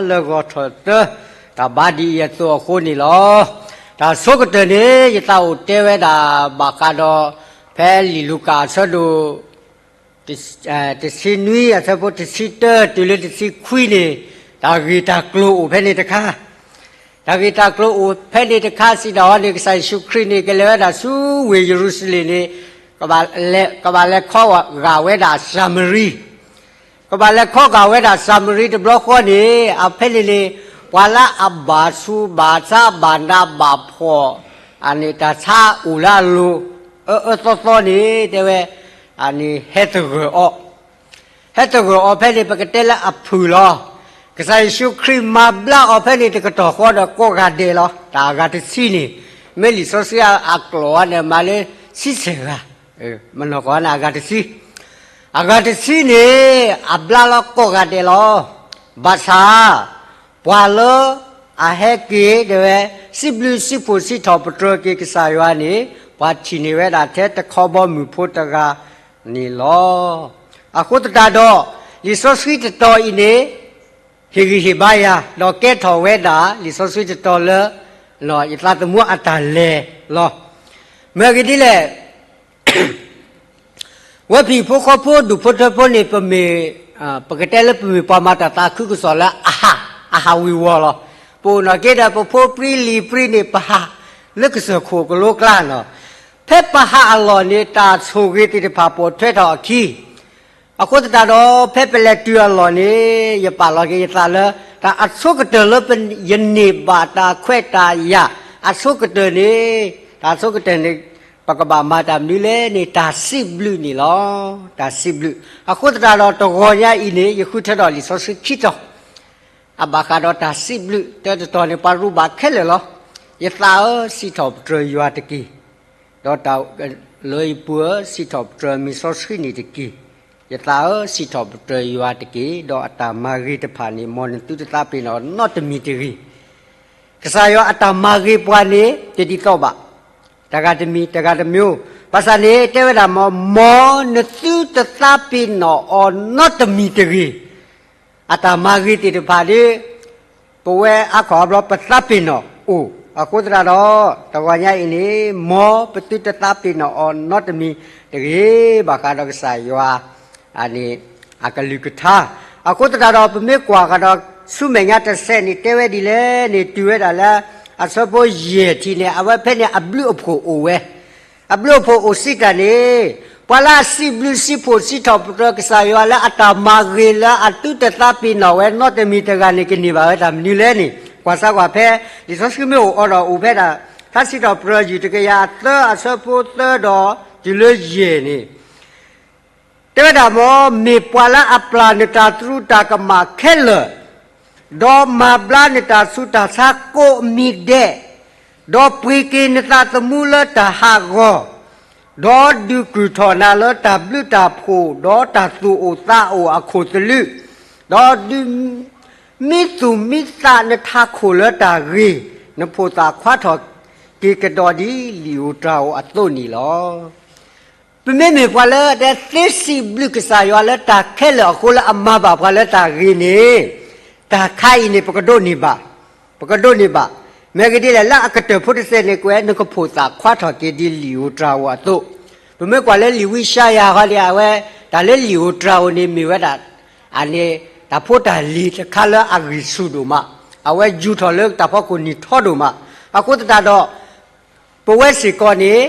လၢဂီၤထီၣ်တၢ် တၢ်ဘါဒ်အံၤအသိးအဃိန့ၣ်လီၤ. တၢ်ဆိကတၢၢ်န့ၣ် ယသးအိၣ်တဲဝဲဒၣ်ဘၣ်ဃးဒီး ဖဲလံာ်လူၤကၣ်အဆၢဒိၣ် တဆံနွံ အဆၢဖိတဆံတၢ တုၤလၢတဆံခွံန့ၣ် တၢ်ဂ့ၢ်တၢ်ကျိၤအိၣ်ဖဲန့ၣ်တခါ, တၢ်ဂ့ၢ်တၢ်ကျိၤအိၣ်ဖဲန့ၣ်တခါစံးဒီးန့ၣ် ကစၢ်ယ့ၣ်ၡူးခရံာ်န့ၣ် ကလဲၤဝဲဒၣ်ဆူဝ့ၢ်ယရူၤၡလ့ၣ်န့ၣ် ကဘၣ်လဲၤခီဂာ်ဝဲဒၣ်စၤမရံ ကဘၣ်လဲၤခီဂာ်ဝဲဒၣ်စၤမရံတဘျီဃီန့ၣ် အဖဲန့ၣ်န့ၣ် ပှၤလၢအဘၣ်ဆူးဘၣ်ဆါဘၣ်နးဘၣ်ဖှီၣ် အန့ၣ်တၢ်ဆါအိၣ်လၢအလိၤ အၢအၢသီသီန့ၣ် တဲဝဲ အန့ၣ်ဟဲသဂၢၢ်အီၤ ဟဲသဂၢၢ်အီၤဖဲန့ၣ် ပကတဲလၢအဖုၣ်လီၤ. ကစၢ်ယ့ၣ်ၡူးခရံာ်မၤဘျါအီၤဖဲန့ၣ် တကတီၢ်ဃီဒီးကိးဂၤဒဲးလီၤ. တၢ်အဂၤတဆံန့ၣ် မ့ၢ်လံာ်စီဆှံအကျိာ်အန့ၣ် မၤလၢဆံဆဲၣ်ဂၤ, မနီၢ်ကီၢ်န့ၣ် အဂၤတဆံ, အဂၤတဆံန့ၣ် အဘျါလီၤကိးဂၤဒဲးလီၤ. ဘၣ်ဆၣ် ပှၤလၢအဟဲက့ၤတဲဝဲ စံးဘျုးစံးဖှိၣ်စံးထီၣ်ပတြၢၤက့ၤကစၢ်ယွၤန့ၣ် ပှၤထံၣ်န့ၢ်ဝဲဒၣ်ထဲတခီဘီမုၢ်ဖိတဂၤန့ၣ်လီၤ. အဃိသတးဒီး လံာ်စီဆှံတတီၤအံၤန့ၣ် ဟ့ၣ်ဂံၢ်ဟ့ၣ်ဘါယၤ ဒီးကဲထီၣ်ဝဲဒၣ် လံာ်စီဆှံတတီၤလၢ ယသးသမူအတၢ်လဲၤလီၤ. မ့ၢ်ဂ့ၢ်ဒ်လဲၣ် ဝဲဖံးဖိဃီဖိဒူၣ်ဖိထၢဖိန့ၣ် ပမ့ၢ် ပကတဲလၢပမ့ၢ်ပှၤမၤတၢ်သးခုကစီၣ်လၢ အဟးဝံၤဝီၤလီၤ. ပအိၣ်နီၢ်က့ဒီးပဖိပြံလံၤပြံန့ၣ် ပဟးလၢကစၢၢ်ခိၣ်ကလိကျါနီၤ. ဖဲပဟးအလီၢ်န့ၣ် တၢ်ဆိၣ်ဂ့ၤသ့ၣ်တဖၣ်ပိာ်ထွဲထီၣ်အခံ အဃိသတးဒီး ဖဲပလဲၤတုၤအလီၢ်န့ၣ် ယပာ်လီၤက့ၤယသးလၢ တၢ်အဆိကတၢၢ်လၢယန့ၢ်ဘၣ်တၢ်ခွဲးတၢ်ယာ် အဆိကတၢၢ်န့ၣ် တၢ်အဆိကတၢၢ်န့ၣ် ပကဘၣ်မၤတၢ်မနုၤလဲၣ်န့ၣ် တၢ်စံးဘျုးန့ၣ်လီၤ. တၢ်စံးဘျုး. အဃိသတးဒီး တဂီၤညါအံၤန့ၣ် ယဃုထၢထီၣ်လံာ်စီဆှံခံတီၤ အဘၣ်ဃးဒီးတၢ်စံးဘျုး တၢတတီၤန့ၣ် ပှၤရူးဘၣ်ခဲလၢာ်လီၤ. ယသးဧၢ စံးထီၣ်ပတြၢၤယွၤတက့ၢ်. ဒီးတၢ်လၢယပူၤဧၢ စံးထီၣ်ပတြၢၤမံၤစီဆှံန့ၣ်တက့ၢ်. ယသးဧၢ စံးထီၣ်ပတြၢၤယွၤတက့ၢ်. ဒီးအတၢ်မၤဂ့ၤတဖၣ်န့ၣ် မ်နသုတသးပ့ၤနီၣ်နီတမံၤတဂ့ၤ. ကစၢ်ယွၤအတၢ်မၤဂ့ၤပှၤန့ၣ် တဒ်သိးဘၣ်. တဂၤတမံၤ တဂၤတမံၤ, ဘၣ်ဆၣ်န့ၣ် တဲဝဲဒၣ်မ့ၢ် မ်နသုတသးပ့ၤနီၣ်အီၤနီတမံၤတဂ့ၤ. အတၢ်မၤဂ့ၤသ့ၣ်တဖၣ်ဒီး ပဝဲအါခီအါဘျီပသးပ့ၤနီၣ်အိၣ်. အဃိသတးဒီး တဂီၤညါအံၤန့ၣ် မ်ပသုတသးပ့ၤနီၣ်အီၤနီတမံၤတဂ့ၤ ဘၣ်ဃးဒီးကစၢ်ယွၤ အန့ၣ် အကလုၢ်ကထါ. အဃိသတးဒီး ပမ့ၢ်ကွၢ်ဃီဒီး ဆူမဲာ်ညါတစဲးန့ၣ် တဲဝဲဒ်လဲၣ်န့ၣ် တုၤဝဲဒၣ်လၢ အဆၢဖိယဲၢ်ထံၣ်န့ၣ် အဝဲဖဲန့ၣ် အဘျုးအဖှိၣ်အိၣ်ဝဲ အဘျုးအဖှိၣ်အိၣ်စံးတၢ်န့ၣ် ပှၤလၢအစံးဘျုးစံးဖှိၣ်စံးထီၣ်ပတြၢၤကစၢ်ယွၤလၢအတၢ်မၤဂ့ၤလၢအသုတသးပ့ၤနီၣ်ဝဲနီတမံၤတဂၤန့ၣ် ကန့ၢ်ဘၣ်ဝဲတၢ်မနုၤလဲၣ်န့ၣ် ကွၢ်စၢ်ကွၢ်ဖဲ လံာ်စီဆှံမ့ၢ်အိၣ်အီၤဒီးအိၣ်ဖဲဒၣ် ထါစံးထီၣ်ပတြၢၤယုၢ်တကယၤသၢအဆၢဖိသၢဒီးတုၤလၢယဲၢ်န့ၣ် တဲဝဲဒၣ်မ့ၢ် မ့ၢ်ပှၤလၢအပျၢ်နတၢ်သရူးတၢ်ကမၣ်ခဲလၢာ် ဒီးမၤဘျါနတၢ်ဆူးတၢ်ဆါကိးမံၤဒဲး, ဒီးပှ့ၤက့ၤနသးသမူလၢတၢ်ဟးဂီၤ, ဒီးဒုးကုၢ်ထီၣ်နၤလၢတၢ်ဘျုးတၢ်ဖှိၣ် ဒီးတၢ်သူၣ်အိၣ်သးအိၣ်အခိၣ်သလုး, ဒီးဒုးမံသူၣ်မံသးနထးခိၣ်လၢတၢ်ဂ့ၤ, နဖိသၣ်ခွါထီၣ်က့ၤကဒီးဒ်လံာ်ဧိၤတြၤဧိၤအသိးန့ၣ်လီၤ. ပမ့မ့ၢ်ပှၤလၢတဲသ့စံးဘျုးကစၢ်ယွၤလၢတၢ်ခဲလၢာ်အဃိလၢအမၤဘၣ်ပှၤလၢတၢ်ဂ့ၤန့ၣ်, တၢ်ခါအံၤန့ၣ် ပကဒိးန့ၢ်ဘၣ်, ပကဒိးန့ၢ်ဘၣ်. မ့ၢ်ဂ့ၢ်ဒ်လဲၣ် လၢအကတၢၢ်ဖိတစဲးန့ၣ်ကွဲး နကဖိသၣ်ခွါထီၣ်က့ၤဒ်လံာ်ဧိၤတြၤဧိၤအသိး, ပမ့ၢ်ကွၢ်လၢလံာ်ဝံယၡါယၤဃီန့ၣ် အဝဲ တၢ်လၢလံာ်ဧိၤတြၤဧိၤန့ၣ် မ့ၢ်ဝဲဒၣ် အန့ၣ် တၢ်ဖိတၢ်လံၤတခါလၢအဂံၢ်ဆူၣ်ဒိၣ်မး, အဝဲယူၤထီၣ်လၢတၢ်ဖီခိၣ်နံၤထီဒိၣ်မး, အဃိသတးဒီး ပဝဲစ့ၢ်ကီးန့ၣ်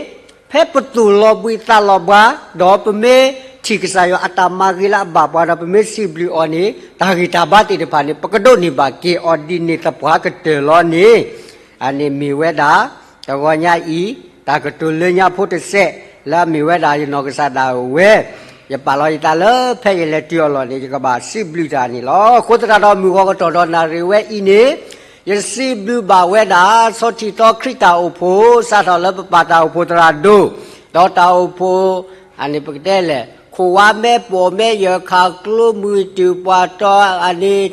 ဖဲပသူၣ်လီၤဘှံးသးလီၤဘှါ ဒီးပမ့ၢ်ထံၣ်ကစၢ်ယွၤအတၢ်မၤဂ့ၤလၢအဘၣ်ပှၤဒီး ပမ့ၢ်စံးဘျုးအီၤန့ၣ် တၢ်ဂံၢ်တၢ်ဘါသ့ၣ်တဖၣ်န့ၣ် ပကဒိးန့ၢ်ဘၣ်က့ၤအီၤဒ်န့ၣ်သပှၢ်ကတၢၢ်လီၤန့ၣ်, အန့ၣ်မ့ၢ်ဝဲဒၣ် တဂီၤညါအံၤ တၢ်ကတိၤလၢညါဖိတစဲး လၢအမ့ၢ်ဝဲဒၣ်ယနီၢ်ကစၢ်ဒၣ်ဝဲ ယပာ်လီၤယသးလၢဖဲယလဲၤတုၤအလီၢ်န့ၣ် ယကဘၣ်စံးဘျုးတၢ်န့ၣ်လီၤ. အဃိသတးဒီး မုၢ်ဂီၤကတီၢ်ဒီးနၣ်ရံၣ်ဝဲအံၤန့ၣ် ယစံးဘျုးဘၣ်ဝဲဒၣ် ဆီထံၣ်သီခရံာ်တၢ်အိၣ်ဖှိၣ် စးထီၣ်လၢပပၢ်တၢ်အိၣ်ဖှိၣ်သရၣ်ဒိၣ်, ဒီးတၢ်အိၣ်ဖှိၣ် အန့ၣ်ပကတဲလဲၣ် ခိၣ်ဝါမဲပိာ်မဲယၢၢ်ခးကျိ မုၢ်တုၤပှၤတီ အန့ၣ်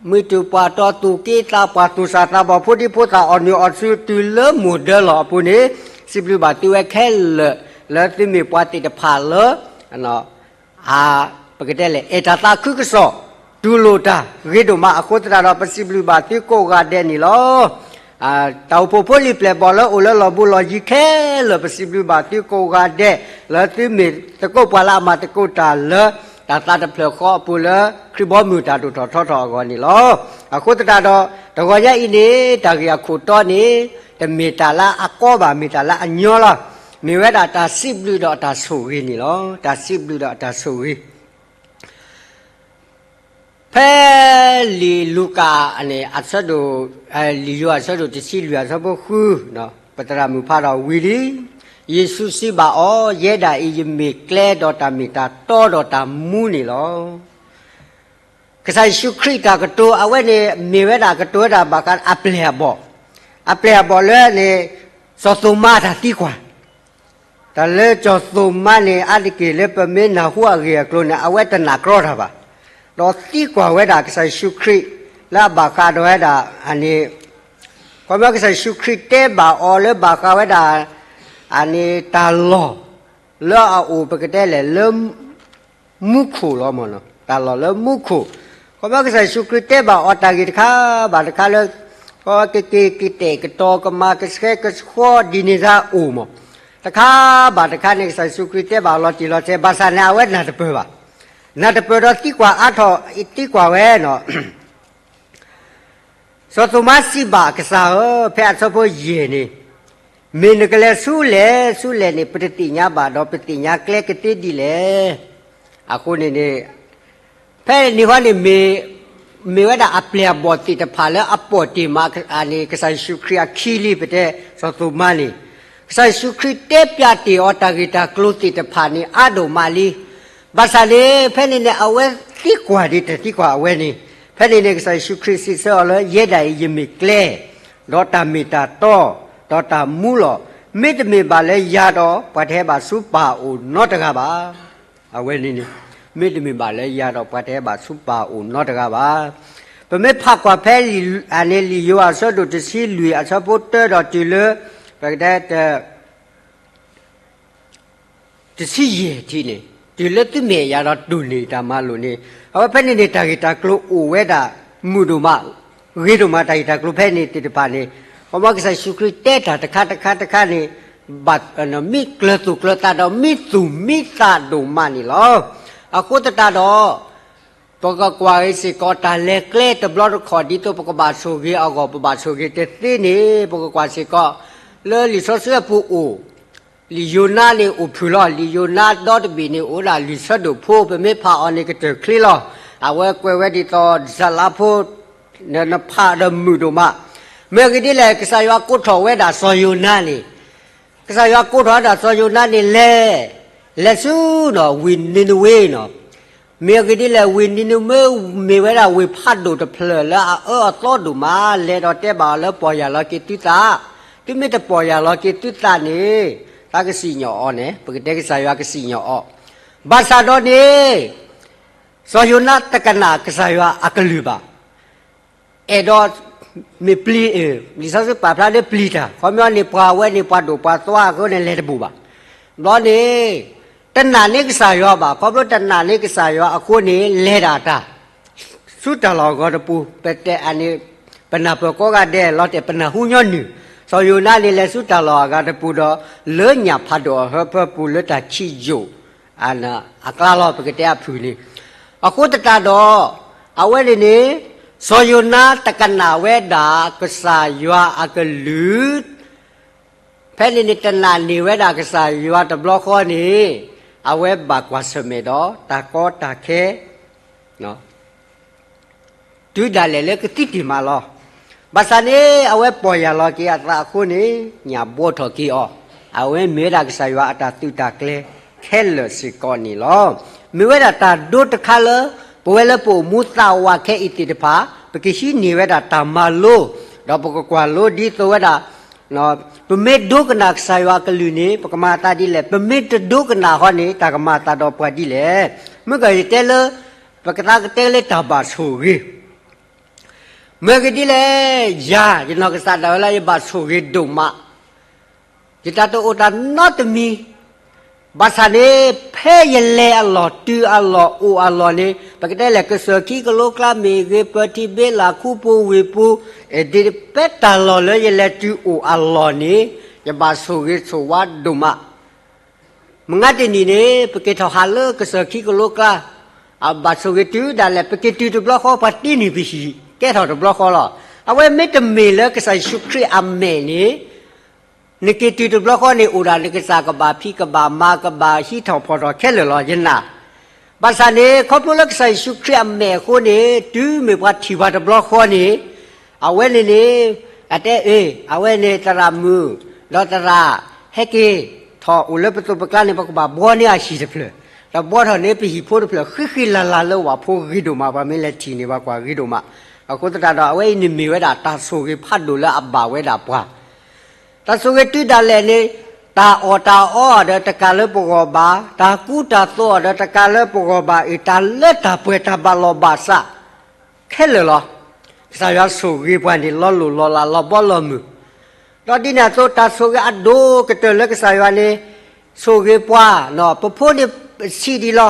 မုၢ်တုၤပှၤတီ သူၣ်က့သးပှၢ် သူၣ်စၢ်သးဘီၣ် ဖိဒံဖိသၣ် အီၣ်နုၢ်အီၣ်ဆူ တုၤလၢမိၢ်ဒၢလီၤအပူၤန့ၣ် စံးဘျုးဘၣ်သုဝဲခဲလၢာ် လၢသုမ့ၢ်ပှၤသ့ၣ်တဖၣ်လၢ ပကတဲလဲၣ် အဲၣ်တၢ်သးခုကစီၣ် တူၢ်လိာ်တၢ်ဂ့ၤဒိၣ်မး အဃိသတးဒီး ပစံးဘျုးဘၣ်သုကိးဂၤဒဲးန့ၣ်လီၤ. တၢ်အိၣ်ဖှိၣ်ဖိလံၤပျဲၢ်ဘီၣ်လၢအိၣ်လၢလီၢ်ဘူးလီၢ်ယံၤခဲလၢာ် ပစံးဘျုးဘၣ်သုကိးဂၤဒဲး လၢသုမ့ၢ်သကိးပှၤလၢအမၤသကိးတၢ်လၢ တၢ်သးတဖျၢၣ်ဃီအပူၤလၢ ခရံာ်ဘီမုၢ်တၢ်ဒိၣ်ထီၣ်ထီထီၣ်အဂီၢ်န့ၣ်လီၤ. အဃိသတးဒီး တဂီၤညါအံၤန့ၣ် တၢ်ဂ့ၢ်အခိၣ်တီန့ၣ် တမ့ၢ်တၢ်လၢအကီဘၣ် မ့ၢ်တၢ်လၢအညီလီၤ. မ့ၢ်ဝဲဒၣ်တၢ်စံးဘျုးဒီးအတၢ်ဆိၣ်ဂ့ၤန့ၣ်လီၤ. တၢ်စံးဘျုးဒီးအတၢ်ဆိၣ်ဂ့ၤ ဖဲလံာ်လူၤကၣ်န့ၣ် အဆၢဒိၣ်, လံာ်ယိၤအဆၢဒိၣ်တဆံလွံၢ်အဆၢဖိဃု, ပသရၣ်မုၣ်ဖးဒီးဝံၤလံ, ယ့ၣ်ၡူးစံးဘၣ်အီၤ, ယဲဒၣ်အံၤယမ့ၢ်ကျဲဒီးတၢ်မ့ၢ်တၢ်တီဒီးတၢ်မူန့ၣ်လီၤ. ကစၢ်ယ့ၣ်ၡူးခရံာ်တၢ်ကတိၤ အဝဲန့ၣ်မ့ၢ်ဝဲဒၣ်ကတိၤဝဲဒၣ်ဘၣ်ဃးအပျဲၢ်အဘီၣ်, အပျဲၢ်အဘီၣ်လၢန့ၣ် စီၤသိၤမါအတၢ်သံကွၢ် တၢ်လၢစီၤသိၤမါန့ၣ် အါတက့ၢ်လၢပမ့ၢ်နၢ်ဟူအဂ့ၢ်အကျိၤန့ၣ် အဝဲတနာ်ကြီတၢ်ဘၣ်, ဒီးသံကွၢ်ဝဲဒၣ်ကစၢ်ယ့ၣ်ၡူးခရံာ် လၢအဘၣ်ဃးဒီးဝဲဒၣ်န့ၣ်, ခီဖျိကစၢ်ယ့ၣ်ၡူးခရံာ်တဲဘၣ်အီၤလၢဘၣ်ဃးဝဲဒၣ် န့ၣ် တၢ်လီၢ် လၢအအိၣ်ပကတဲလဲၣ်လၢ မူခိၣ်လီၤမ့ၢ်နီၤ, တၢ်လီၢ်လၢမူခိၣ်, ခီဖျိကစၢ်ယ့ၣ်ၡူးခရံာ်တဲဘၣ်အီၤတၢ်ဂ့ၢ်တခါဘၣ်တခါလၢ ကက့ၤကတဲာ်ကတီၤကမၤကဆှဲကဆှီဒ်န့ၣ်သၢအိၣ်မး, တခါဘၣ်တခါန့ၣ် ကစၢ်ယ့ၣ်ၡူးခရံာ်တဲဘၣ်အီၤလီၤတံၢ်လီၤဆဲး ဘၣ်ဆၣ်န့ၣ် အဝဲနၢ်တပၢၢ်ဘၣ်, နၢ်တပၢၢ်ဒီးသံကွၢ်အါထီၣ် သံကွၢ်ဝဲနီၤ စီၤသိၤမါစံးဘၣ်ကစၢ်ဧၢ, ဖဲအဆၢဖိယဲၢ်န့ၣ်, မ့ၢ်နကလဲၤဆူလဲၣ်ဆူလဲၣ်န့ၣ် ပတသ့ၣ်ညါဘၣ်ဒီး ပသ့ၣ်ညါကျဲကသ့ဒ်လဲၣ်. အဃိန့ၣ်န့ၣ်, ဖဲန့ၣ်ဟီန့ၣ် မ့ၢ်ဝဲဒၣ်အပျဲၢ်အဘီၣ်သ့ၣ်တဖၣ်လၢအပိာ်တ့ၢ်မး ကစၢ်ယ့ၣ်ၡူးခရံာ်အခံလံ ပတဲစီၤသိၤမါန့ၣ်, ကစၢ်ယ့ၣ်ၡူးခရံာ်တဲပျးတ့ၢ်အီၤတၢ်ဂ့ၢ်တၢ်ကျိၤသ့ၣ်တဖၣ်န့ၣ် အါဒိၣ်မးလံ. ဘၣ်ဆၣ်န့ၣ် ဖဲန့ၣ်န့ၣ် အဝဲသံကွၢ်ဒ်တၢ်သံကွၢ်အဝဲန့ၣ်, ဖဲန့ၣ်န့ၣ် ကစၢ်ယ့ၣ်ၡူးခရံာ်စံးဆၢအီၤလၢ ယဲဒၣ်အံၤယမ့ၢ်ကျဲ, ဒီးတၢ်မ့ၢ်တၢ်တီ, ဒီးတၢ်မူလီၤ. မ့တမ့ၢ်ဘၣ်လၢယၤဒီး ပှၤတဟဲဘၣ်ဆူပၢ်အအိၣ်နီတဂၤဘၣ်. အဝဲန့ၣ်န့ၣ်, မ့တမ့ၢ်ဘၣ်လၢယၤဒီး ပှၤတဟဲဘၣ်ဆူပၢ်အအိၣ်နီတဂၤဘၣ်. ပမ့ၢ်ဖးကွၢ်ဖဲ လံာ်ယိၤဟၣ်အဆၢဒိၣ်တဆံလွံၢ်အဆၢဖိတၢဒီးတုၤလၢ ပကတဲ တဆံယဲၢ်ထံးန့ၣ်, တုၤလၢသုမ့ၢ်ယၤဒီးတူၢ်န့ၢ်တၢ်မၤလိာ်န့ၣ်, အဝဲဖဲန့ၣ်န့ၣ် တၢ်ဂ့ၢ်တၢ်ကျိၤအိၣ်ဝဲဒၣ် မုာ်ဒိၣ်မး, ဂ့ၤဒိၣ်မး တၢ်ဂ့ၢ်တၢ်ကျိၤဖဲန့ၣ်သ့ၣ်တဖၣ်န့ၣ်, ခီဖျိကစၢ်ယ့ၣ်ၡူးခရံာ်တဲတၢ်တခါတခါတခါန့ၣ်, ဘၣ်, မ့ၢ်ကျၢၤသူၣ်ကျၢၤသးဒီး မ့ၢ်သူၣ်မ့ၢ်သးဒိၣ်မးန့ၣ်လီၤ. အဃိသတးဒီး ပကကွၢ်ဂ့ၤစ့ၢ်ကီး တၢ်လဲၤကျဲတဘျီတခီၣ် ဒ်သိးပကဘၣ်ဆိၣ်ဂ့ၤအဂီၢ် ပဘၣ်ဆိၣ်ဂ့ၤတသ့န့ၣ် ပကကွၢ်စ့ၢ်ကီး လၢလံာ်စီဆှံအပူၤအိၣ်, လံာ်ယိၤနါန့ၣ်အိၣ်ဖုၣ်လီၤ. လံာ်ယိၤနါဒီတဘ့ၣ်န့ၣ် အိၣ်ဝဲဒၣ်လံာ်ဆၢဒိၣ်ဖိ ပမ့ၢ်ဖးအီၤန့ၣ် ကတၢၢ်ချ့လီၤ. အဝဲကွဲးဝဲဒ်သိး ဇာတ်လမ်းဖိ နဖးဒီးမုာ်ဒိၣ်မး. မ့ၢ်အဂ့ၢ်ဒ်လဲၣ် ကစၢ်ယွၤကိးထီၣ်ဝဲဒၣ်စီၤယိၤနါန့ၣ်, ကစၢ်ယွၤကိးထီၣ်ဝဲဒၣ်စီၤယိၤနါန့ၣ်လဲၤ, လဲၤဆူနီၤ ဝ့ၢ်နံၤနဝ့နီၤ. မ့ၢ်အဂ့ၢ်ဒ်လဲၣ် ဝ့ၢ်နံၤနဝ့ မ့ၢ်ဝဲဒၣ်ဝ့ၢ်ဖးဒိၣ်တဖျၢၣ်လၢအအၢအသီဒိၣ်မး, လဲၤဒီးတဲဘၣ်အီၤလၢ ပီၢ်ယၢ်လီၤက့ၤသုသး, သုမ့ၢ်တပီၢ်ယၢ်လီၤက့ၤသုသးန့ၣ်, တၢ်ကစံၣ်ညီၣ်အီၤန့ၣ် ပကတဲကစၢ်ယွၤကစံၣ်ညီၣ်အီၤ. ဘၣ်ဆၣ်ဒီးန့ၣ် စီၤယိၤနါတကနၣ်ကစၢ်ယွၤအကလုၢ်ဘၣ်. အဲၣ်ဒိး မ့ၢ်ပျံၤ, လံာ်စီဆှံပာ်ဖျါလၢပျံၤတၢ်, ခီပညီန့ၣ် ပှၤဝဲန့ၣ် ပှၤဒိၣ်ပှၤသွါအဃိန့ၣ် လဲၤတဘူးဘၣ်. ဘျီန့ၣ် တနာ်န့ၢ်ကစၢ်ယွၤဘၣ်, ခီဖျိတနာ်န့ၢ်ကစၢ်ယွၤအဃိန့ၣ် လဲၤဒၣ်တၢ် ဆူတၢ်လီၢ်အဂီၤတပူၤ, ပတဲအန့ၣ် ပနၢ်ပၢၢ်ကိးဂၤဒဲး လီၤတဲာ် ပနၢ်ဟူညီနုၢ်, စီၤယိၤနါန့ၣ် လဲၤဆူတၢ်လီၢ်အဂၤတပူၤဒီး လၢညၣ်ဖးဒိၣ်အဟၢဖၢပူၤ လၢတၢ်ခံးယိာ် အကျါလီၤ ပကတဲအဖုၣ်န့ၣ်. အဃိသတးဒီး အဝဲန့ၣ်န့ၣ် စီၤယိၤနါတကနၣ်ဝဲဒၣ်ကစၢ်ယွၤအကလုၢ်, ဖဲန့ၣ်န့ၣ် တနာ်န့ၢ်ဝဲဒၣ်ကစၢ်ယွၤတဘျီဃီန့ၣ် အဝဲဘၣ်ကွၢ်ဆၢၣ်မဲာ်ဒီး တၢ်ကီတၢ်ခဲ တုၤဒၣ်လဲာ်လၢကသံတ့ၢ်မးလီၤ. ဘၣ်ဆၣ်န့ၣ် အဝဲပီၢ်ယၢ်လီၤက့ၤအသးအဃိန့ၣ် ညၣ်ဘှီထီၣ်က့ၤအီၤ, အဝဲမ့ၢ်ဝဲဒၣ်ကစၢ်ယွၤအတၢ်သုးတၢ်ကျဲၤခဲလၢာ်စ့ၢ်ကီးန့ၣ်လီၤ. မ့ၢ်ဝဲဒၣ်တၢ်ဒိတခါလၢ ပဝဲလၢပအိၣ်မူသးဝးခဲအံၤသ့ၣ်တဖၣ် ပကဟံးန့ၢ်ဝဲဒၣ်တၢ်မၤလိ, ဒီးပကကွၢ်လိဒ်သိးဝဲဒၣ် ပမ့ၢ်ဒိကနၣ်ကစၢ်ယွၤအကလုၢ်န့ၣ် ပကမၤအသးဒ်လဲၣ်, ပမ့ၢ်တဒိကနၣ်ဟီန့ၣ် တၢ်ကမၤအသးဒီးပှၤဒ်လဲၣ်. မ့ၢ်ကယတဲလၢ ပကသးကတဲလၢတၢ်ဘၣ်ဆိၣ်ဂ့ၤ မ့ၢ်ဂ့ၢ်ဒ်လဲၣ်, ယၤ ယနီၢ်ကစၢ်ဒၣ်ဝဲလၢ ယဘၣ်ဆိၣ်ဂ့ၤဒိၣ်မး, ယတၢ်တအိၣ်တၢ်နီတမံၤ, ဘၣ်ဆၣ်န့ၣ် ဖဲယလဲၤအလီၢ်တုၤအလီၢ်အိၣ်အလီၢ်န့ၣ် ပကတဲလဲၣ် ကစၢၢ်ခံကလိကျါမ့ၢ်ဂ့ၤ ပၢၤထံဘ့လးခူပူၤဝ့ၢ်ပူၤ ဒ်ဖဲတၢ်လီၢ်လၢယလဲၤတုၤအိၣ်အလီၢ်န့ၣ် ယဘၣ်ဆိၣ်ဂ့ၤဆိၣ်ဝါဒိၣ်မး မုၢ်ဂၤတနံၤန့ၣ် ပက့ၤထီၣ်ဟးလၢကစၢၢ်ခံကလိကျါ, အဘၣ်ဆိၣ်ဂ့ၤတုၤဒၣ်လဲာ် ပက့ၤတုၤတဘျီဃီ ပှၤတ့န့ၢ်ပဟံၣ် ကဲထီၣ်တဘျီဃီလီၤ. အဝဲမ့တမ့ၢ်လၢကစၢ်ယ့ၣ်ၡူးခရံာ်အမဲာ်န့ၣ် နက့ၤတုၤတဘျီဃီန့ၣ် အိၣ်ဒၣ်နကစၢ်ကဘၣ်ဖံးကဘၣ်မၤကဘၣ်ဟံးထီၣ်ဖီၣ်ထီၣ်ခဲလၢာ်လီၤ ယနာ် ဘၣ်ဆၣ်န့ၣ် ခီဖျိလၢကစၢ်ယ့ၣ်ၡူးခရံာ်အမဲာ်အဃိန့ၣ် တုၤမ့ၢ်ပှၤထံၣ်ပှၤတဘျီဃီန့ၣ် အဝဲန့ၣ်န့ၣ် အတဲအ့ၣ် အဝဲန့ၣ်သရၣ်မုၣ် ဒီးသရၣ် ဟဲက့ၤထီၣ်အိၣ်လၢပသိးပကျါန့ၣ် ပကဘၣ်ဘှီန့ၢ်အဟံၣ်တဖျၢၣ်, ဒီးဘှီထီၣ်န့ၢ်ပဟံၣ်ဖိတဖျၢၣ် ဃံဃံလၤလၤလၢဝၣ်ဖိဂ့ၤဒိၣ်မး ပှၤမ့ၢ်လဲၤထံၣ်န့ၢ်ပှၤကွၢ်ဂ့ၤဒိၣ်မး. အဃိသတးဒီး အဝဲအံၤန့ၣ်မ့ၢ်ဝဲဒၣ်တၢ်ဆိၣ်ဂ့ၤဖးဒိၣ်လၢအဘၣ်ဝဲဒၣ်ပှၤ တၢ်ဆိၣ်ဂ့ၤတုၤဒၣ်လဲာ်န့ၣ် တၢ်အီၣ်တၢ်အီအီၤဒီးတကးလၢပဂီၢ်ဘၣ်, တၢ်ကူတၢ်သိးအီၤဒီးတကးလၢပဂီၢ်ဘၣ်အံၤ တၢ်လၢတၢ်ပှဲၤတၢ်ဘၣ်လီၢ်ဘၣ်စး ခဲလၢာ်လီၤ. ကစၢ်ယွၤဆိၣ်ဂ့ၤပှၤန့ၣ် လီၤလိၢ်လီၤလးလီၤဘီလီၤမုၢ် ဒီးဒ်န့ၣ်အသိး တၢ်ဆိၣ်ဂ့ၤအဒိၣ်ကတၢၢ်လၢကစၢ်ယွၤန့ၣ် ဆိၣ်ဂ့ၤပှၤ, ပဖိန့ၣ်ဆံးဒံးလီၤ.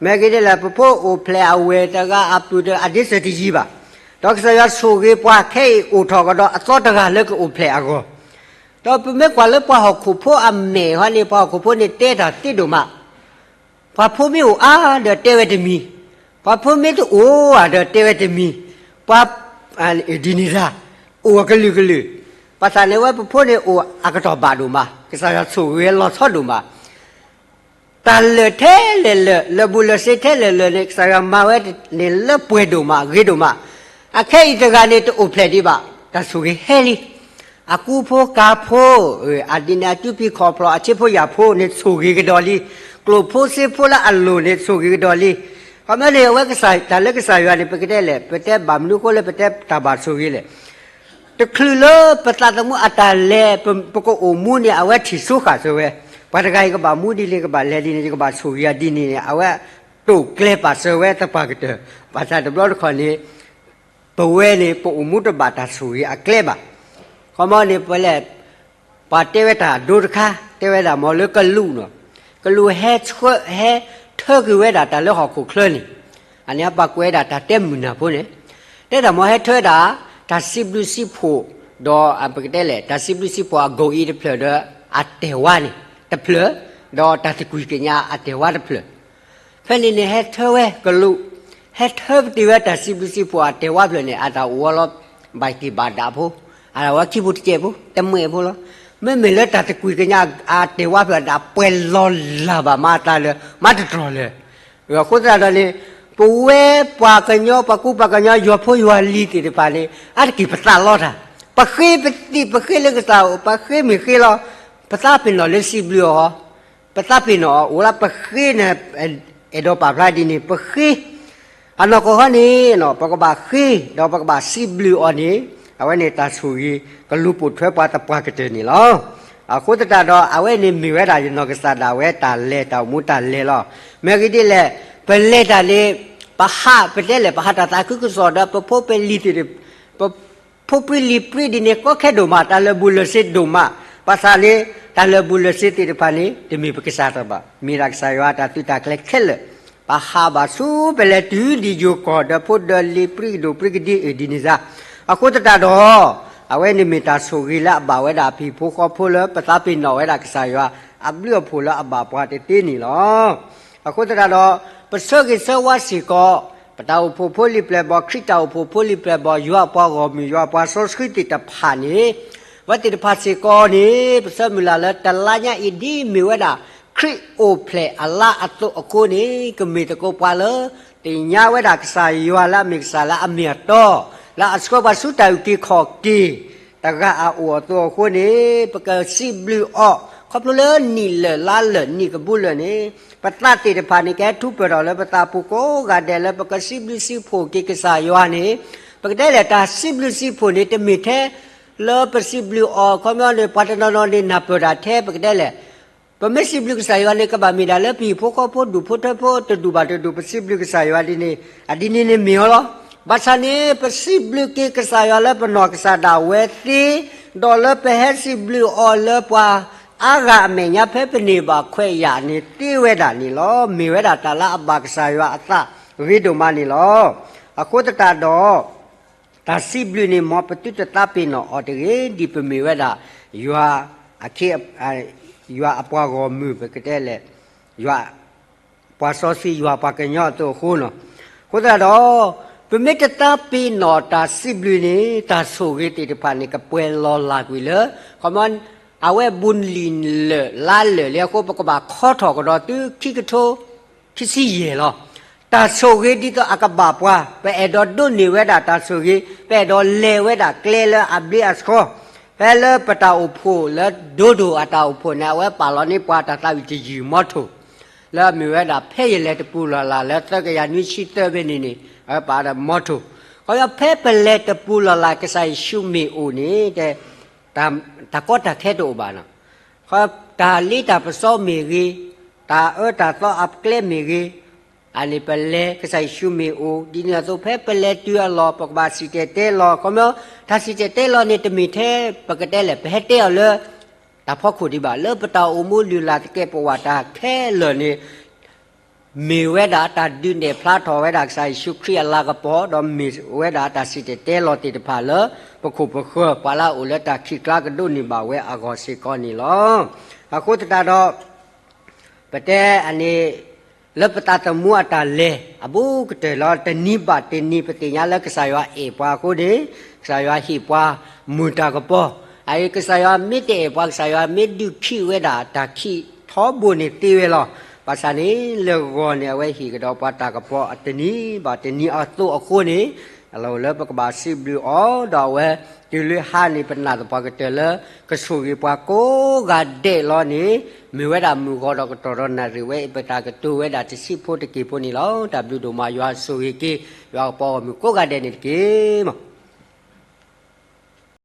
မ့ၢ်ဂ့ၤဒ်လဲၣ် ပဖိအိၣ်ဖျဲၣ်အဝဲၢ်တဂၤအပုၢ်တဂၤအဒ့စၢၤတယံၤဘၣ်. ဒီးကစၢ်ယွၤဆိၣ်ဂ့ၤပှၤခဲအံၤအိၣ်ထီၣ်ကဒီးအသီတဂၤလၢကအိၣ်ဖျဲၣ်အဂီၢ် ဒီးပမ့ၢ်ကွၢ်လၢပှၤဟီၣ်ခိၣ်ဖိအမဲာ်ဟီန့ၣ် ပှၤဟီၣ်ခိၣ်ဖိန့ၣ်တဲတၢ်သ့ဒိၣ်မး ပှၤဖိမ့ၢ်အိၣ်အါဒီးတဲဝဲတမံၤ, ပှၤဖိမ့ၢ်တအိၣ်အါဒီးတဲဝဲတမံၤ, ပှၤ ဒ်န့ၣ်တၢ် အိၣ်အကလုာ်ကလုာ်, ဘၣ်ဆၣ်န့ၣ်ဝဲပဖိန့ၣ်အိၣ်အကတီၢ်ဘၣ်ဒိၣ်မး ကစၢ်ယွၤဆိၣ်ဂ့ၤဝဲလီၤဆီဒိၣ်မး တၢ်လၢာ်ထဲလဲၣ်လၢာ် လၢာ်ဘူၣ်လၢာ်စ့ထဲလဲၣ်လၢာ်န့ၣ် ကစၢ်ယွၤမၤဝဲန့ၣ်လၢပှဲၤဒိၣ်မး ဂ့ၤဒိၣ်မး, အခဲအံၤတဂၤန့ၣ် တအိၣ်ဖျဲၣ်ဒံးဘၣ် တၢ်ဆိၣ်ဂ့ၤဟဲလံ, အကူဖိကၤဖိ, အဒ်န့ၣ် အစုပျံၤခီၣ်ဖျိး အဆ့ဖိယာ်ဖိန့ၣ် ဆိၣ်ဂ့ၤကဒီးလံ, ကျိၣ်ဖိစ့ဖိလၢအလိၤန့ၣ် ဆိၣ်ဂ့ၤကဒီးလံ, ခီမ့ၢ်န့ၣ် အဝဲကစၢ်တၢ်လၢကစၢ်ယွၤန့ၣ် ပကတဲလဲၣ် ပတဲဘၣ်မနုၤအဃိလၢပတဲတၢ်ဘၣ်ဆိၣ်ဂ့ၤလဲၣ် တချုးလၢပသးသမူအတၢ်လဲၤ ပကအိၣ်မူန့ၣ် အဝဲထံၣ်ဆိဃာ်စၢၤဝဲ, ပှၤတဂၤအံၤကဘၣ်မူဒ်န့ၣ် ကဘၣ်လဲၤဒ်န့ၣ် ယကဘၣ်ဆိၣ်ဂ့ၤအီၤဒ်န့ၣ်န့ၣ် အဝဲတိာ်ကျဲၤပာ်စၢၤဝဲသပှၢ်ကတၢၢ်, ဘၣ်ဆၣ်တဘျီတခီၣ်န့ၣ် ပဝဲန့ၣ် ပအိၣ်မူတဘၣ်တၢ်ဆိၣ်ဂ့ၤအကျဲဘၣ်. ခီမ့ၢ်န့ၣ် ပလဲၣ် ပှၤတဲဝဲတၢ်အဒိတခါ တဲဝဲဒၣ်မ့ၢ်လၢကလူးနီၤ, ကလူးဟဲဆှၢ ဟဲထၢက့ၤဝဲဒၣ်တၢ်လၢဟီၣ်ခိၣ်ချၢန့ၣ်, အန့ၣ်ပှၤကွဲးဒၣ်တၢ်တဲမုာ်နၢ်ဖိန့ၣ်, တဲဒၣ်မ့ၢ်ဟဲထၢဝဲဒၣ် တၢ်စံးဘျုးစံးဖှိၣ်, ဒီးပကတဲလဲၣ် တၢ်စံးဘျုးစံးဖှိၣ်အဂီၢ်အံၤတဖျၢၣ်ဒီး အတဲာ်ဝါန့ၣ်တဖျၢၣ်, ဒီးတၢ်သကွံာ်ကညးအတဲာ်ဝါတဖျၢၣ် ဖဲန့ၣ်န့ၣ် ဟဲထၢဝဲကလူး, ဟဲထၢပတ့ၢ်ဝဲတၢ်စံးဘျုးစံးဖှိၣ်အတဲာ်ဝါဖျၢၣ်န့ၣ် အတၢ်အိၣ်ဝဲလီၤ ဘၣ်တံၢ်ဘၣ်ဒၣ်ဖိ, အဝဲခံဖိတကဲးဖိ တမှဲးဖိလီၤ. မ့မ့ၢ်လၢတၢ်သကွံာ်ကညးအတဲာ်ဝါဖျၢၣ် အတၢ်ပှဲၤလီၤလၢ်ဘၣ်မၤအသးလၢ မၤတတြီၢ်လၢ အဃိသတးဒီးန့ၣ် ပဝဲပှၤကညီ ပှၤကူပှၤကညီ ယွၤဖိယွၤလံၤသ့ၣ်တဖၣ်န့ၣ် အါတက့ၢ်ပသးလီတၢ်, ပဃ့ပသံၣ် ပဃ့လၢကစၢ်အိၣ် ပဃ့မ့ၢ်ဃ့လီၤ, ပသးပ့ၤနီၣ်လၢစံးဘျုးအီၤ ပသးပ့ၤနီၣ်အီၤ အိၣ်လၢပဃ့န့ၣ် အဲၣ်ဒိးပာ်ဖျါဒ်န့ၣ် ပဃ့ အနီၢ်ကီၢ်ဃီန့ၣ် ပကဘၣ်ဃ့ ဒီးပကဘၣ်စံးဘျုးအီၤန့ၣ် အဝဲန့ၣ်တၢ်ဆိၣ်ဂ့ၤ ကလူၤပိာ်ထွဲပှၤသပှၢ်ကတၢၢ်န့ၣ်လီၤ. အဃိသတးဒီး အဝဲန့ၣ်မ့ၢ်ဝဲဒၣ်ယနီၢ်ကစၢ်ဒၣ်ဝဲတၢ်လဲၤတၢ်အိၣ်မူတၢ်လဲၤလီၤ. မ့ၢ်ဂ့ၤဒ်လဲၣ် ပလဲၤတၢ်န့ၣ် ပဟး ပတဲလဲၣ် ပဟးတၢ်သးခုကစီၣ်ဒီး ပဖိပလံၤသ့ၣ် ပ ဖိပှံလံၤပြံဒ်န့ၣ် ကီခဲဒိၣ်မး တၢ်လၢာ်ဘူၣ်လၢာ်စ့ဒိၣ်မး, ဘၣ်ဆၣ်န့ၣ် တၢ်လၢာ်ဘူၣ်လၢာ်စ့သ့ၣ်တဖၣ်န့ၣ် တမ့ၢ်ပကစၢ်တၢ်ဘၣ်, မ့ၢ်ဒၣ်ကစၢ်ယွၤတၢ်သုးတၢ်ကျဲၤခဲလၢာ်, ပဟးဘၣ်ဆူပလဲၤတုၤဒံးယိၤကီၢ်ဒီးဖိဒီးလံၤပြံကဒိၣ်ပြံကဒ့အၢၣ်ဒ်န့ၣ်စ့ၢ်, အဃိသတးဒီး အဝဲန့ၣ်မ့ၢ်တၢ်ဆိၣ်ဂ့ၤလၢအဘၣ်ဝဲဒၣ်အဖံဖိဃီဖိလၢပသးပ့ၤနီၣ်ဝဲဒၣ်ကစၢ်ယွၤ အဘျုးအဖှိၣ်လၢအဘၣ်ပှၤတသ့န့ၣ်လီၤ. အဃိသတးဒီး ပဆၢဂ့ၤဆၢဝါစ့ၢ်ကီး ပတၢ်အိၣ်ဖှိၣ်ဖိလံၤပျဲၢ်ဘီၣ် ခရံာ်တၢ်အိၣ်ဖှိၣ်ဖိလံၤပျဲၢ်ဘီၣ် ယွၤအပှၤဂီၢ်မုၢ် ယွၤအပှၤစီဆှံသ့ၣ်တဖၣ်န့ၣ် အဝဲသ့ၣ်တဖၣ်စ့ၢ်ကီးန့ၣ် ပဆၢမုၢ်လၢ်လၢတလါညါအံၤဒ်မ့ၢ်ဝဲဒၣ် ခရံာ်အိၣ်ဖျဲၣ်အလါအသိးအဃိန့ၣ် ကမ့ၢ်သကိးပှၤလၢ သ့ၣ်ညါဝဲဒၣ်ကစၢ်ယွၤလၢအမ့ၢ်ကစၢ်လၢအမ့ၢ်အတီ လၢအဆှၢပှၤဆူတၢ်အုၣ်က့ၤခီၣ်က့ၤ တဂၤအအိၣ်အသိးအဃိန့ၣ် ပကစံးဘျုးအီၤ ခီဖျိလၢနံၣ်လၢာ်လါလၢာ် နံၣ်ကဘူလၢာ်န့ၣ် ပသးသ့ၣ်တဖၣ်န့ၣ် ကဟဲထူးပၢၢ်ထီၣ်လၢပသးပူၤကိးဂၤဒဲးလၢပကစံးဘျုးစံးဖှိၣ်က့ၤကစၢ်ယွၤန့ၣ် ပကတဲလဲၣ် တၢ်စံးဘျုးစံးဖှိၣ်န့ၣ် တမ့ၢ်ထဲလၢပစံးဘျုးအီၤ ခီပညီန့ၣ် ပှၤတနီၤနီၤန့ၣ် နၢ်ပၢၢ်တၢ်ထဲ ပကတဲလဲၣ် ပမ့ၢ်စံးဘျုးကစၢ်ယွၤန့ၣ် ကဘၣ်မ့ၢ်ဒၣ်လၢပဟံၣ်ဖိဃီဖိဒူၣ်ဖိထၢဖိတဒူၣ်ဘၣ်တဒူၣ် ပစံးဘျုးကစၢ်ယွၤဒ်န့ၣ် အဒ်န့ၣ်န့ၣ်မ့ၢ်အီၤလီၤ. ဘၣ်ဆၣ်န့ၣ် ပစံးဘျုးက့ၤကစၢ်ယွၤလၢပနီၢ်ကစၢ်ဒၣ်ဝဲသ့, ဒီးလၢပဟဲစံးဘျုးအီၤလၢပှၤ အါဂၤအမဲာ်ညါဖဲပန့ၢ်ဘၣ်ခွဲးယာ်န့ၣ်သ့ဝဲဒၣ်န့ၣ်လီၤ. မ့ၢ်ဝဲဒၣ်တၢ်လၢအဘၣ်ကစၢ်ယွၤအသးဂ့ၤဒိၣ်မးန့ၣ်လီၤ. အဃိသတးဒီး တၢ်စံးဘျုးန့ၣ် မ်ပသုတသးပ့ၤနီၣ်အီၤတဂ့ၤ, ဒ်ပမ့ၢ်ဝဲဒၣ် ယွၤအခ့ ယွၤအပှၤဂီၢ်မုၢ် ပကတဲလဲၣ်, ယွၤ ပှၤစီဆှံ ယွၤပှၤကညီအသိးအဃိန့ၣ်လီၤ. အဃိသတးဒီး ပမ့ၢ်တသးပ့ၤနီၣ်တၢ်စံးဘျုးန့ၣ် တၢ်ဆိၣ်ဂ့ၤသ့ၣ်တဖၣ်န့ၣ် ကပှဲၤလီၤလးကွံာ်လၢ ခီမီ အဝဲဘူးနံၣ်လၢာ်လါလၢာ်လံအဃိ ပကဘၣ်ခီထီၣ်ကဒီးတုၤခံကထိခံဆံယဲၢ်လီၤ. တၢ်ဆိၣ်ဂ့ၤဒ်သိးအကဘၣ်ပှၤ ပအဲၣ်ဒိးဒိးန့ၢ်ဝဲဒၣ်တၢ်ဆိၣ်ဂ့ၤ, ပအဲၣ်ဒိးလဲၤဝဲဒၣ်ကျဲလၢအဘျ့အဆှီ, ဖဲလၢပတၢ်အိၣ်ဖှိၣ်လၢဒိၣ်ဒိၣ်အတၢ်အိၣ်ဖှိၣ်န့ၣ် အဝဲပာ်လီၤန့ၢ်ပှၤတၢ်သးဝံၣ်တယုၢ်မီထိၣ် လၢအမ့ၢ်ဝဲဒၣ် ဖဲယလဲၤတပူၤလီၢ်လၢ်လၢသၢကယၤနွံဆံသၢဖဲန့ၣ်န့ၣ် အဝဲပာ်ဒီးမီထိၣ်, ခီဖျိဖဲပလဲၤတပူၤလီၢ်လၢ် ကစၢ်ယ့ၣ်ၡူးမ့ၢ်အိၣ်န့ၣ် တၢ်ကီတၢ်ခဲတအိၣ်ဘၣ်န့ၣ်လီၤ. တၢ်လ့တၢ်ပစီမ့ၢ်ဂ့ၤ, တၢ်အၢတၢ်သီအကျဲမ့ၢ်ဂ့ၤ, အန့ၣ်ပလဲၤ ကစၢ်ယ့ၣ်ၡူးမ့ၢ်အိၣ်, ဒ်န့ၣ်အသိးဖဲပလဲၤတုၤအလီၢ် ပကဘၣ်စံၣ်တဲၤတဲလီၤ, ခီဖျိ တၢ်စံၣ်တဲၤတဲလီၤန့ၣ် တမ့ၢ်ထဲ ပကတဲလဲၣ် ပဟဲတဲအီၤလၢ တၢ်ဖီခိၣ်ဒံးဘၣ်, လၢပတၢ်အိၣ်မူလုၢ်လၢ်သကဲးပဝးတၢ်ခဲလၢာ်န့ၣ် မ့ၢ်ဝဲဒၣ်တၢ်ဒုးနဲၣ်ဖျါထီၣ်ဝဲဒၣ်ကစၢ်ယ့ၣ်ၡူးခရံာ်အလၤကပီၤ, ဒီးမ့ၢ်ဝဲဒၣ်တၢ်စံၣ်တဲၤတဲလီၤသ့ၣ်တဖၣ်လၢ ပခိၣ်ပဃၢၤပှၤလၢအအိၣ်လၢတၢ်ခံးကျါကဒိးန့ၢ်ဘၣ်ဝဲအဂီၢ်စ့ၢ်ကီးန့ၣ်လီၤ. အဃိသတးဒီး ပတဲအန့ၣ် လၢပသးသမူအတၢ်လဲၤ အဘူးကတၢၢ်လီၤ. တနံၤဘၣ်တနံၤ ပသ့ၣ်ညါလၢကစၢ်ယွၤအဲၣ်ပှၤအဃိန့ၣ် ကစၢ်ယွၤဟ့ၣ်ပှၤမုၢ်တၢ်ကပီၤ, အအံၤကစၢ်ယွၤမ့ၢ်တအဲၣ်ပှၤ ကစၢ်ယွၤမ့ၢ်ဒုးခံးဝဲဒၣ်တၢ်ခံးထီဘိန့ၣ်သ့ဝဲလီၤ. ဘၣ်ဆၣ်န့ၣ် လၢဂီၤန့ၣ် အဝဲဟ့ၣ်ကဒီးပှၤတၢ်ကပီၤအတနံၤဘၣ်တနံၤအသိးအဃိန့ၣ် အလီၢ်လၢပကဘၣ်စံးဘျုးအီၤ ဒီးအဝဲတုၤလၢဟါန့ၣ် ပနာ်သပှၢ်ကတၢၢ်လၢ ကဆိၣ်ဂ့ၤပှၤကိးဂၤဒဲးလီၤန့ၣ် မ့ၢ်ဝဲဒၣ်မုၢ်ဂီၤဒီးကတီၢ်ဒီးနၣ်ရံၣ်ဝဲအံၤ ပတၢ်ကတိၤဝဲဒၣ်တဆံးဖိတက့ၢ်ဖိန့ၣ်လီၤ. တၢ်ဘျုးဒိၣ်မး ယွၤဆိၣ်ဂ့ၤက့ၤ ယွၤကပီၤဂီၢ်မုၢ်ကိးဂၤဒဲးန့ၣ်တက့ၢ်မး.